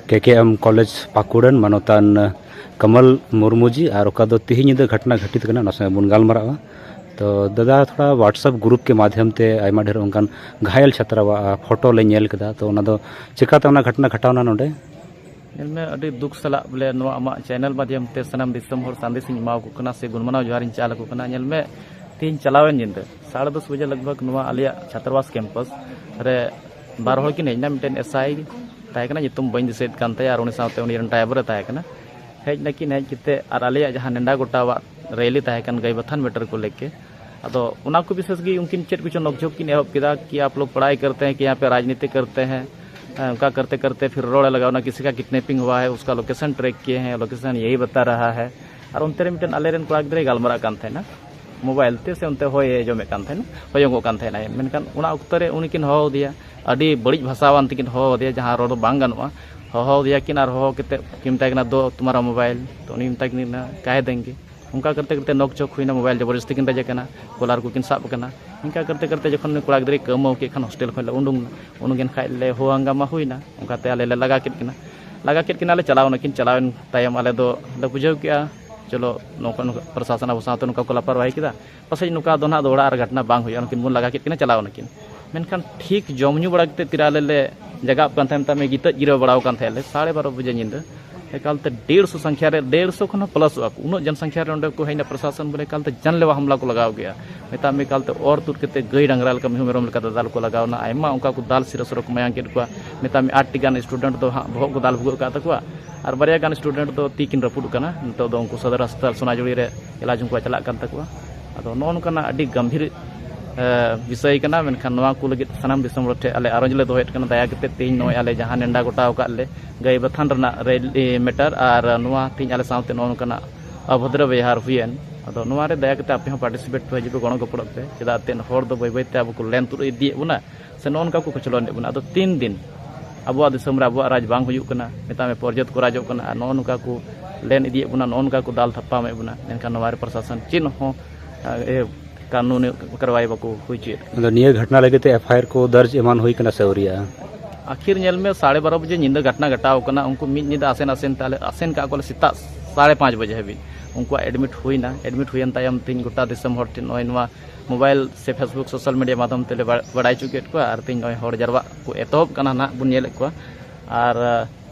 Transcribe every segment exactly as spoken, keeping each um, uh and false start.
ᱠᱮ ᱠᱮ ᱮᱢ college ᱯᱟᱹᱠᱩᱲ ᱨᱮᱱ ᱢᱟᱱᱚᱛᱟᱱ ᱠᱟᱢᱟᱞ ᱢᱩᱨᱢᱩ ᱡᱤ, ᱟᱨ ᱚᱠᱟ ᱫᱚ ᱛᱤᱦᱤᱧ ᱧᱤᱫᱟᱹ ᱜᱷᱚᱴᱚᱱᱟ ᱜᱷᱚᱴᱤᱛ ᱠᱟᱱᱟ, ᱚᱱᱟ ᱥᱚᱸᱜᱮ ᱵᱚᱱ ᱜᱟᱞᱢᱟᱨᱟᱜᱼᱟ᱾ ᱛᱚ ᱫᱟᱫᱟ, ᱛᱷᱚᱲᱟ WhatsApp group ᱠᱮ ᱢᱟᱫᱷᱭᱚᱢ ᱛᱮ ᱟᱭᱢᱟ ᱰᱷᱮᱨ ᱚᱱᱠᱟᱱ ᱜᱷᱟᱭᱮᱞ ᱪᱷᱟᱛᱨᱟᱣᱟᱜ ᱯᱷᱳᱴᱳ ᱞᱮ ᱧᱮᱞ ᱠᱮᱫᱟ᱾ ᱛᱚ ᱚᱱᱟ ᱫᱚ ᱪᱮᱠᱟᱛᱮ ᱚᱱᱟ ᱜᱷᱚᱴᱚᱱᱟ ᱜᱷᱚᱴᱟᱣᱱᱟ ᱱᱚᱰᱮ? ᱧᱮᱞ ᱢᱮ, ᱟᱹᱰᱤ ᱫᱩᱠ ᱥᱟᱞᱟᱜ ᱵᱚᱞᱮ ᱱᱚᱣᱟ ᱟᱢᱟᱜ ᱪᱮᱱᱮᱞ ᱢᱟᱫᱷᱭᱚᱢ ᱛᱮ ᱥᱟᱱᱟᱢ ᱫᱤᱥᱚᱢ ᱦᱚᱲ ᱥᱟᱸᱫᱮᱥ ᱤᱧ ᱮᱢᱟ ᱠᱚ ᱠᱟᱱᱟ ᱥᱮ ᱜᱩᱱᱢᱟᱱᱟᱣ ᱡᱚᱦᱟᱨ ᱤᱧ ᱪᱟᱞ ᱟᱠᱚ ᱠᱟᱱᱟ᱾ ᱧᱮᱞ ᱢᱮ, ᱛᱮᱦᱮᱧ ᱪᱟᱞᱟᱣᱮᱱ ᱧᱤᱫᱟᱹ ᱥᱟᱲᱮ ᱫᱚᱥ ᱵᱟᱡᱮ ᱞᱟᱜᱽ ᱵᱷᱟᱜᱽ ᱱᱚᱣᱟ ᱟᱞᱮᱭᱟᱜ ᱪᱷᱟᱛᱨᱟᱵᱟᱥ ᱠᱮᱢᱯᱟᱥ ᱨᱮ ᱵᱟᱨ ᱦᱚᱲ ᱠᱤᱱ ᱦᱮᱡ ᱮᱱᱟ᱾ ᱢᱤᱫᱴᱮᱱ ᱮᱥ ᱟᱭ ᱛᱟᱦᱮᱸ ᱠᱟᱱᱟ, ᱧᱩᱛᱩᱢ ᱵᱟᱹᱧ ᱫᱤᱥᱟᱹᱭᱮᱫ ᱠᱟᱱ ᱛᱟᱭᱟ, ᱟᱨ ᱩᱱᱤ ᱥᱟᱶᱛᱮ ᱩᱱᱤ ᱨᱮᱱ ᱰᱨᱟᱭᱵᱷᱟᱨ ᱮ ᱛᱟᱦᱮᱸ ᱠᱟᱱᱟ᱾ ᱦᱮᱡ ᱱᱟᱠᱤᱱ, ᱦᱮᱡ ᱠᱟᱛᱮ ᱟᱨ ᱟᱞᱮᱭᱟᱜ ᱡᱟᱦᱟᱸ ᱱᱮᱰᱟ ᱜᱚᱴᱟᱣᱟᱜ ᱨᱮᱞᱤ ᱛᱟᱦᱮᱸ ᱠᱟᱱ ᱜᱟᱹᱭ ᱵᱟᱛᱷᱟᱱ ᱢᱮᱴᱟᱨ ᱠᱚ ᱞᱮᱠᱮ, ᱟᱫᱚ ᱚᱱᱟ ᱠᱚ ᱵᱤᱥᱮᱥ ᱜᱮ ᱩᱱᱠᱤᱱ ᱪᱮᱫ ᱠᱚᱪᱚ ᱱᱚᱠᱡᱷᱚᱠ ᱠᱤᱱ ᱮᱦᱚᱵ ᱠᱮᱫᱟ ᱠᱤ "आप लोग पढ़ाई करते हैं कि यहाँ पे राजनीति करते हैं?" ᱦᱮᱸ, ᱚᱱᱠᱟ ᱠᱟᱨᱛᱮ ᱠᱟᱨᱛᱮ ᱯᱷᱤᱨ ᱨᱚᱲᱮ ᱞᱟᱜᱟᱣ ᱮᱱᱟ, "किसी का किडनैपिंग हुआ है, उसका लोकेशन ट्रैक किए हैं, लोकेशन यही बता रहा है।" ᱟᱨ ᱚᱱᱛᱮ ᱨᱮ ᱢᱤᱫᱴᱮᱱ ᱟᱞᱮᱨᱮᱱ ᱠᱚᱲᱟ ᱜᱤᱫᱽᱨᱟᱹᱭ ᱜᱟᱞᱢᱟᱨᱟᱜ ᱠᱟᱱ ᱛᱟᱦᱮᱱᱟ ᱢᱳᱵᱟᱭᱤᱞ ᱛᱮ, ᱥᱮ ᱚᱱᱛᱮ ᱦᱚᱭᱮ ᱟᱸᱡᱚᱢᱮᱫ ᱠᱟᱱ ᱛᱟᱦᱮᱱᱟ, ᱦᱚᱭᱚᱝᱚᱜ ᱠᱟᱱ ᱛᱟᱦᱮᱱᱟᱭ᱾ ᱢᱮᱱᱠᱷᱟᱱ ᱚᱱᱟ ᱚᱠᱛᱚ ᱨᱮ ᱩᱱᱤ ᱠᱤᱱ ᱦᱚᱦᱚ ᱟᱫᱮᱭᱟ, ᱟᱹᱰᱤ ᱵᱟᱹᱲᱤᱡ ᱵᱷᱟᱥᱟᱣᱟᱱ ᱛᱮᱠᱤᱱ ᱦᱚᱦᱚ ᱟᱫᱮᱭᱟ, ᱡᱟᱦᱟᱸ ᱨᱚᱲ ᱫᱚ ᱵᱟᱝ ᱜᱟᱱᱚᱜᱼᱟ᱾ ᱦᱚᱦᱚ ᱟᱫᱮᱭᱟ ᱠᱤᱱ ᱟᱨ ᱦᱚᱦᱚ ᱠᱟᱛᱮ ᱠᱤᱱ ᱢᱮᱛᱟᱭ ᱠᱟᱱᱟ, "दो तुम्हारा मोबाइल।" ᱛᱚ ᱩᱱᱤ ᱢᱮᱛᱟᱭ ᱠᱟᱱᱟ, "काहे देंगे?" ᱚᱱᱠᱟ ᱠᱟᱨᱛᱮ ᱠᱟᱨᱛᱮ ᱱᱚᱠ ᱪᱚᱠ ᱦᱩᱭᱱᱟ, ᱢᱳᱵᱟᱭᱤᱞ ᱡᱚᱵᱚᱨᱡᱚᱥᱛᱤ ᱠᱤᱱ ᱨᱮᱡ ᱟᱠᱟᱱᱟ, ᱠᱚᱞᱟᱨ ᱠᱚᱠᱤᱱ ᱥᱟᱵ ᱟᱠᱟᱱᱟ᱾ ᱤᱱᱠᱟ ᱠᱟᱨᱛᱮ ᱠᱟᱨᱛᱮ ᱡᱚᱠᱷᱚᱱ ᱩᱱᱤ ᱠᱚᱲᱟ ᱜᱤᱫᱽᱨᱟᱹᱭ ᱠᱟᱹᱣᱢᱟᱹᱣ ᱠᱮᱫ ᱠᱷᱟᱱ ᱦᱳᱥᱴᱮᱞ ᱠᱷᱚᱱ ᱞᱮ ᱩᱰᱩᱝ ᱮᱱᱟ᱾ ᱩᱰᱩᱝ ᱮᱱ ᱠᱷᱟᱡ ᱞᱮ ᱦᱳ ᱦᱟᱝᱜᱟᱢᱟ ᱦᱩᱭᱱᱟ, ᱚᱱᱠᱟᱛᱮ ᱟᱞᱮ ᱞᱮ ᱞᱟᱜᱟ ᱠᱮᱫ ᱠᱤᱱᱟ᱾ ᱞᱟᱜᱟ ᱠᱮᱫ ᱠᱤᱱᱟᱞᱮ, ᱪᱟᱞᱟᱣ ᱱᱟᱠᱤᱱ᱾ ᱪᱟᱞᱟᱣᱮᱱ ᱛᱟᱭᱚᱢ ᱟᱞᱮ ᱫᱚ ᱞᱮ ᱵᱩᱡᱷᱟᱹᱣ ᱠᱮᱜᱼᱟ, ᱪᱚᱞᱚ ᱱᱚᱝᱠᱟ ᱱᱚᱝᱠᱟ ᱯᱨᱚᱥᱟᱥᱚᱱ ᱟᱵᱚ ᱥᱟᱶᱛᱮ ᱱᱚᱝᱠᱟ ᱠᱚ ᱞᱟᱯᱟᱨᱣᱟᱦᱤ ᱠᱮᱫᱟ, ᱯᱟᱥᱮᱡ ᱱᱚᱝᱠᱟ ᱫᱚ ᱱᱟᱦᱟᱜ ᱫᱚᱦᱲᱟ ᱟᱨ ᱜᱷᱚᱴᱱᱟ ᱵᱟᱝ ᱦᱩᱭᱩᱜᱼᱟ, ᱱᱩᱠᱤᱱ ᱵᱚᱱ ᱞᱟᱜᱟ ᱠᱮᱫ ᱠᱤᱱᱟ, ᱪᱟᱞᱟᱣ ᱱᱟᱠᱤᱱ᱾ ᱢᱮᱱᱠᱷᱟᱱ ᱴᱷᱤᱠ ᱡᱚᱢ ᱧᱩ ᱵᱟᱲᱟ ᱠᱟᱛᱮᱫ ᱛᱤᱨᱮ ᱟᱞᱮ ᱞᱮ ᱡᱟᱜᱟᱜ ᱠᱟᱱ ᱛᱟᱦᱮᱸᱫ, ᱢᱮᱛᱟᱜ ᱢᱮ ᱜᱤᱛᱤᱡ ᱡᱤᱨᱟᱹᱣ ᱵᱟᱲᱟᱣ ᱠᱟᱱ ᱛᱟᱦᱮᱸᱫ ᱞᱮ ᱥᱟᱲᱮ ᱵᱟᱨᱚ ᱵᱟᱡᱮ ᱧᱤᱫᱟᱹ᱾ ᱮᱠᱟᱞᱛᱮ ᱰᱮᱲᱥᱚ ᱥᱚᱝᱠᱷᱭᱟ ᱨᱮ, ᱰᱮᱲᱥᱚ ᱠᱷᱚᱱ ᱦᱚᱸ ᱯᱞᱟᱥᱚᱜᱼᱟ ᱠᱚ, ᱩᱱᱟᱹᱜ ᱡᱚᱱ ᱥᱚᱝᱠᱷᱭᱟ ᱨᱮ ᱚᱸᱰᱮ ᱠᱚ ᱦᱮᱡ ᱮᱱᱟ, ᱯᱨᱚᱥᱟᱥᱚᱱ ᱵᱚᱞᱮ ᱮᱠᱟᱞᱛᱮ ᱡᱟᱱᱞᱮᱣᱟ ᱦᱟᱢᱞᱟ ᱠᱚ ᱞᱟᱜᱟᱣ ᱠᱮᱜᱼᱟ᱾ ᱢᱮᱛᱟᱜ ᱢᱮ ᱮᱠᱟᱞᱛᱮ ᱚᱨ ᱛᱩᱫ ᱠᱟᱛᱮ ᱜᱟᱹᱭ ᱰᱟᱝᱨᱟ ᱞᱮᱠᱟ, ᱢᱤᱦᱩ ᱢᱮᱨᱚᱢ ᱞᱮᱠᱟ ᱫᱟᱫᱟᱞ ᱠᱚ ᱞᱟᱜᱟᱣ ᱮᱱᱟ᱾ ᱟᱭᱢᱟ ᱚᱱᱠᱟ ᱠᱚ ᱫᱟᱞ ᱥᱤᱨᱟᱹ ᱥᱚᱨᱚ ᱠᱚ ᱢᱟᱭᱟᱝ ᱠᱮᱫ ᱠᱚᱣᱟ᱾ ᱢᱮᱛᱟᱜ ᱢᱮ ᱟᱴ ᱴᱤ ᱜᱟᱱ ᱥᱴᱩᱰᱮᱱᱴ ᱫᱚ ᱦᱟᱸᱜ ᱵᱚᱦᱚᱜ ᱠᱚ ᱫᱟᱞ ᱵᱷᱩᱜᱟᱹᱜ ᱟᱠᱟᱫ ᱛᱟᱠᱚᱣᱟ, ᱟᱨ ᱵᱟᱨᱭᱟ ᱜᱟᱱ ᱥᱴᱩᱰᱮᱱᱴ ᱫᱚ ᱛᱤ ᱠᱤᱱ ᱨᱟᱹᱯᱩᱫ ᱟᱠᱟᱱᱟ᱾ ᱱᱤᱛᱚᱜ ᱫᱚ ᱩᱱᱠᱩ ᱥᱚᱫᱚᱨ ᱦᱟᱥᱯᱟᱛᱟᱞ ᱥᱚᱱᱟᱡᱷᱩᱨᱤ ᱨᱮ ᱮᱞᱟᱡᱽ ᱩᱱᱠᱩᱣᱟᱜ ᱪᱟᱞᱟᱜ ᱠᱟᱱ ᱛᱟᱠᱚᱣᱟ᱾ ᱟᱫᱚ ᱱᱚᱜᱼᱚ ᱱᱚᱝᱠᱟᱱᱟᱜ ᱟᱹᱰᱤ ᱜᱟᱢᱵᱷᱤᱨ, ᱮ, ᱵᱤᱥᱚᱭ ᱠᱟᱱᱟ᱾ ᱢᱮᱱᱠᱷᱟᱱ ᱱᱚᱣᱟ ᱠᱚ ᱞᱟᱹᱜᱤᱫ ᱥᱟᱱᱟᱢ ᱫᱤᱥᱚᱢ ᱦᱚᱲ ᱴᱷᱮᱱ ᱟᱞᱮ ᱟᱨᱚᱡᱽ ᱞᱮ ᱫᱚᱦᱚᱭᱮᱫ ᱠᱟᱱᱟ, ᱫᱟᱭᱟ ᱠᱟᱛᱮ ᱛᱮᱦᱮᱧ ᱱᱚᱜᱼᱚᱭ ᱟᱞᱮ ᱡᱟᱦᱟᱸ ᱱᱮᱰᱟ ᱜᱚᱴᱟᱣ ᱟᱠᱟᱫ ᱞᱮ ᱜᱟᱹᱭ ᱵᱟᱛᱷᱟᱱ ᱨᱮᱱᱟᱜ ᱨᱮᱞᱤ ᱢᱮᱴᱟᱨ, ᱟᱨ ᱱᱚᱣᱟ ᱛᱮᱦᱮᱧ ᱟᱞᱮ ᱥᱟᱶᱛᱮ ᱱᱚᱜᱼᱚ ᱱᱚᱝᱠᱟᱱᱟᱜ ᱚᱵᱷᱚᱫᱨᱚ ᱵᱮᱣᱦᱟᱨ ᱦᱩᱭᱮᱱ, ᱟᱫᱚ ᱱᱚᱣᱟ ᱨᱮ ᱫᱟᱭᱟ ᱠᱟᱛᱮ ᱟᱯᱮ ᱦᱚᱸ ᱯᱟᱨᱴᱤᱥᱤᱯᱮᱴ ᱯᱮ ᱦᱤᱡᱩᱜ ᱯᱮ, ᱜᱚᱲᱚ ᱜᱚᱯᱚᱲᱚᱜ ᱯᱮ᱾ ᱪᱮᱫᱟᱜ ᱮᱱᱛᱮᱫ ᱦᱚᱲ ᱫᱚ ᱵᱟᱹᱭ ᱵᱟᱹᱭ ᱛᱮ ᱟᱵᱚ ᱠᱚ ᱞᱮᱱ ᱛᱩᱫ ᱤᱫᱤᱭᱮᱫ ᱵᱚᱱᱟ, ᱥᱮ ᱱᱚᱜᱼᱚ ᱱᱚᱝᱠᱟ ᱠᱚ ᱠᱚᱪᱞᱚᱱᱮᱫ ᱵᱚᱱᱟ᱾ ᱟᱫᱚ ᱛᱤᱱ ᱫᱤᱱ ᱟᱵᱚᱣᱟᱜ ᱫᱤᱥᱚᱢ ᱨᱮ ᱟᱵᱚᱣᱟᱜ ᱨᱟᱡᱽ ᱵᱟᱝ ᱦᱩᱭᱩᱜ ᱠᱟᱱᱟ, ᱢᱮᱛᱟᱜ ᱢᱮ ᱯᱚᱨᱡᱚᱛ ᱠᱚ ᱨᱟᱡᱚᱜ ᱠᱟᱱᱟ, ᱟᱨ ᱱᱚᱜᱼᱚ ᱱᱚᱝᱠᱟ ᱠᱚ ᱞᱮᱱ ᱤᱫᱤᱭᱮᱫ ᱵᱚᱱᱟ, ᱱᱚᱜᱼᱚ ᱱᱚᱝᱠᱟ ᱠᱚ ᱫᱟᱞ ᱛᱷᱟᱯᱟᱢᱮᱫ ᱵᱚᱱᱟ, ᱢᱮᱱᱠᱷᱟᱱ ᱱᱚᱣᱟ ᱨᱮ ᱯᱨᱚᱥᱟᱥᱚᱱ ᱪᱮᱫ ᱦᱚᱸ, ᱮ, ᱠᱟᱹᱱᱩᱱᱤ ᱠᱟᱨᱣᱟᱭ ᱵᱟᱠᱚ ᱦᱩᱭ ᱦᱚᱪᱚᱭᱮᱫ ᱠᱟᱱᱟ᱾ ᱟᱫᱚ ᱱᱤᱭᱟᱹ ᱜᱷᱚᱴᱚᱱᱟ ᱞᱟᱹᱜᱤᱫ ᱛᱮ ᱮᱯᱷ ᱟᱭ ᱟᱨ ᱠᱚ ᱫᱚᱨᱡᱽ ᱮᱢᱟᱱ ᱦᱩᱭ ᱠᱟᱱᱟ ᱥᱮ ᱟᱹᱣᱨᱤᱭᱟᱜᱼᱟ? ᱟᱹᱠᱷᱤᱨ ᱧᱮᱞ ᱢᱮ, ᱥᱟᱲᱮ ᱵᱟᱨᱚ ᱵᱟᱡᱮ ᱧᱤᱫᱟᱹ ᱜᱷᱚᱴᱱᱟ ᱜᱷᱚᱴᱟᱣ ᱠᱟᱱᱟ᱾ ᱩᱱᱠᱩ ᱢᱤᱫ ᱧᱤᱫᱟᱹ ᱟᱥᱮᱱ ᱟᱥᱮᱱ ᱛᱮ ᱟᱞᱮ ᱟᱥᱮᱱ ᱠᱟᱜ ᱠᱚᱣᱟᱞᱮ ᱥᱮᱛᱟᱜ ᱥᱟᱲᱮ ᱯᱟᱸᱪ ᱵᱟᱡᱮ ᱦᱟᱹᱵᱤᱡ᱾ ᱩᱱᱠᱩᱣᱟᱜ ᱮᱰᱢᱤᱴ ᱦᱩᱭᱱᱟ᱾ ᱮᱰᱢᱤᱴ ᱦᱩᱭᱮᱱ ᱛᱟᱭᱚᱢ ᱛᱮᱦᱮᱧ ᱜᱚᱴᱟ ᱫᱤᱥᱚᱢ ᱦᱚᱲ ᱴᱷᱮᱱ ᱱᱚᱜᱼᱚᱭ ᱱᱚᱣᱟ ᱢᱳᱵᱟᱭᱤᱞ ᱥᱮ ᱯᱷᱮᱥᱵᱩᱠ ᱥᱳᱥᱟᱞ ᱢᱤᱰᱤᱭᱟ ᱢᱟᱫᱽᱫᱷᱚᱢ ᱛᱮᱞᱮ ᱵᱟ-, ᱵᱟᱲᱟᱭ ᱦᱚᱪᱚ ᱠᱮᱫ ᱠᱚᱣᱟ᱾ ᱟᱨ ᱛᱮᱦᱮᱧ ᱱᱚᱜᱼᱚᱭ ᱦᱚᱲ ᱡᱟᱨᱣᱟᱜ ᱠᱚ ᱮᱛᱚᱦᱚᱵ ᱠᱟᱱᱟ ᱱᱟᱦᱟᱜ ᱵᱚᱱ ᱧᱮᱞᱮᱫ ᱠᱚᱣᱟ᱾ ᱟᱨ, ᱟ,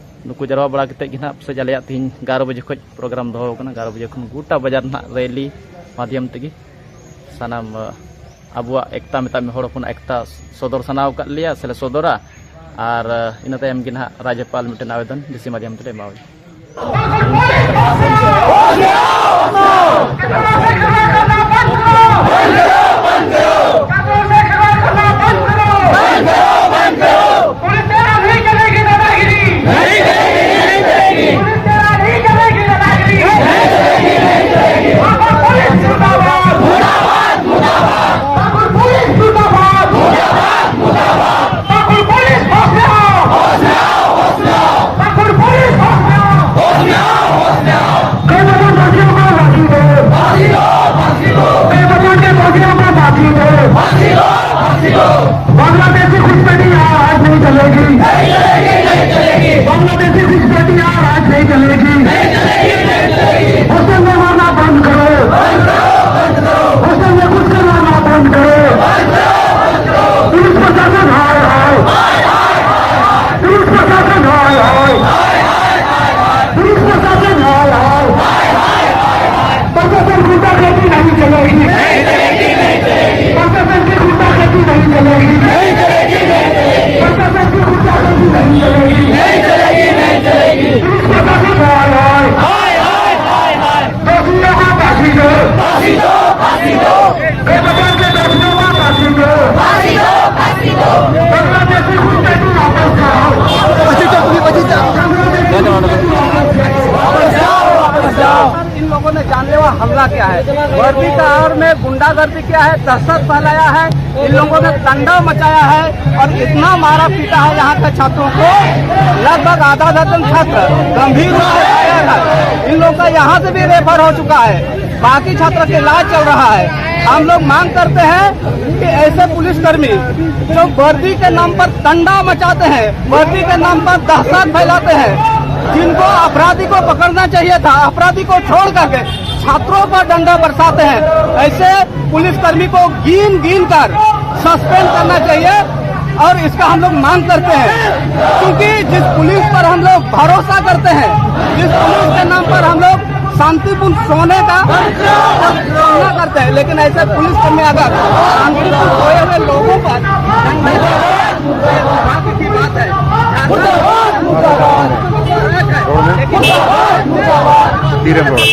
ᱱᱩᱠᱩ ᱡᱟᱨᱣᱟ ᱵᱟᱲᱟ ᱠᱟᱛᱮᱫ ᱜᱮ ᱱᱟᱦᱟᱜ ᱯᱟᱥᱮᱡ ᱟᱞᱮᱭᱟᱜ ᱛᱮᱦᱮᱧ ᱮᱜᱟᱨᱚ ᱵᱟᱡᱮ ᱠᱷᱚᱱ ᱯᱨᱳᱜᱨᱟᱢ ᱫᱚᱦᱚ ᱟᱠᱟᱱᱟ᱾ ᱮᱜᱟᱨᱚ ᱵᱟᱡᱮ ᱠᱷᱚᱱ ᱜᱚᱴᱟ ᱵᱟᱡᱟᱨ ᱱᱟᱦᱟᱜ ᱨᱮᱞᱤ ᱢᱟᱫᱽᱫᱷᱚᱢ ᱛᱮᱜᱮ ᱥᱟᱱᱟᱢ, ᱟ, ᱟᱵᱚᱣᱟᱜ ᱮᱠᱛᱟ, ᱢᱮᱛᱟᱜ ᱢᱮ, ᱦᱚᱲ ᱦᱚᱯᱚᱱᱟᱜ ᱮᱠᱛᱟ ᱥᱚᱫᱚᱨ ᱥᱟᱱᱟᱣ ᱟᱠᱟᱫ ᱞᱮᱭᱟ ᱥᱮᱞᱮ ᱥᱚᱫᱚᱨᱟ᱾ ᱟᱨ, ᱟ, ᱤᱱᱟᱹ ᱛᱟᱭᱚᱢ ᱜᱮ ᱱᱟᱦᱟᱜ ᱨᱟᱡᱽᱡᱚᱯᱟᱞ ᱢᱤᱫᱴᱮᱱ ᱟᱵᱮᱫᱚᱱ ᱰᱤᱥᱤ ᱢᱟᱫᱽᱫᱷᱚᱢ ᱛᱮᱞᱮ ᱮᱢᱟᱣᱟᱭᱟ᱾ पाकुड़ पुलिस, होश में आओ। पाकुड़ पुलिस, होश में आओ। होश में आओ, होश में आओ। बेवजह दोषियों को फांसी दो। फांसी दो, फांसी दो। बेवजह के दोषियों को फांसी दो। फांसी दो, फांसी दो। बांग्लादेशी घुसपैठी आज नहीं चलेगी। नहीं चलेगी, नहीं चलेगी। बांग्लादेशी घुसपैठी आज नहीं चलेगी। नहीं चलेगी, नहीं चलेगी। हॉस्टल में मारना बंद करो। बंद करो, बंद करो। हॉस्टल में घुस कर मारना बंद करो। बंद करो, बंद करो। पुलिस प्रशासन हाय हाय। पुलिस प्रशासन हाय हाय। पुलिस प्रशासन हाय हाय। प्रशासन गुंडागर्दी नहीं चलेगी। प्रशासन की गुंडागर्दी नहीं चलेगी। प्रशासन की गुंडागर्दी नहीं चलेगी। पुलिस प्रशासन हाय हाय। दोषियों को फांसी दो। फांसी दो, फांसी दो। बेवजह के दोषियों को फांसी दो। फांसी दो, फांसी दो। बांग्लादेशी घुसपैठी वापस जाओ। बांग्लादेशी घुसपैठी वापस जाओ। इन लोगों ने जानलेवा हमला किया है। वर्दी का आड़ में गुंडागर्दी किया है, दहशत फैलाया है, इन लोगों ने तांडव मचाया है और इतना मारा पीटा है यहाँ के छात्रों को। लगभग आधा दर्जन छात्र गंभीर रूप से घायल है। इन लोगों का यहाँ से भी रेफर हो चुका है, बाकी छात्रों का इलाज चल रहा है। हम लोग मांग करते हैं कि ऐसे पुलिसकर्मी जो वर्दी के नाम पर तंडा मचाते हैं, वर्दी के नाम पर दहशत फैलाते हैं, जिनको, अपराधी को पकड़ना चाहिए था, अपराधी को छोड़ करके छात्रों पर डंडा बरसाते हैं, ऐसे पुलिसकर्मी को गिन गिन कर सस्पेंड करना चाहिए। और इसका हम लोग मांग करते हैं, क्योंकि जिस पुलिस पर हम लोग भरोसा करते हैं, जिस पुलिस के नाम पर हम लोग शांतिपूर्ण सोने का सामना करते हैं, लेकिन ऐसे पुलिस कर्मी अगर शांतिपूर्ण सोए हुए लोगों पर डंडा की बात है। धीरे बोल।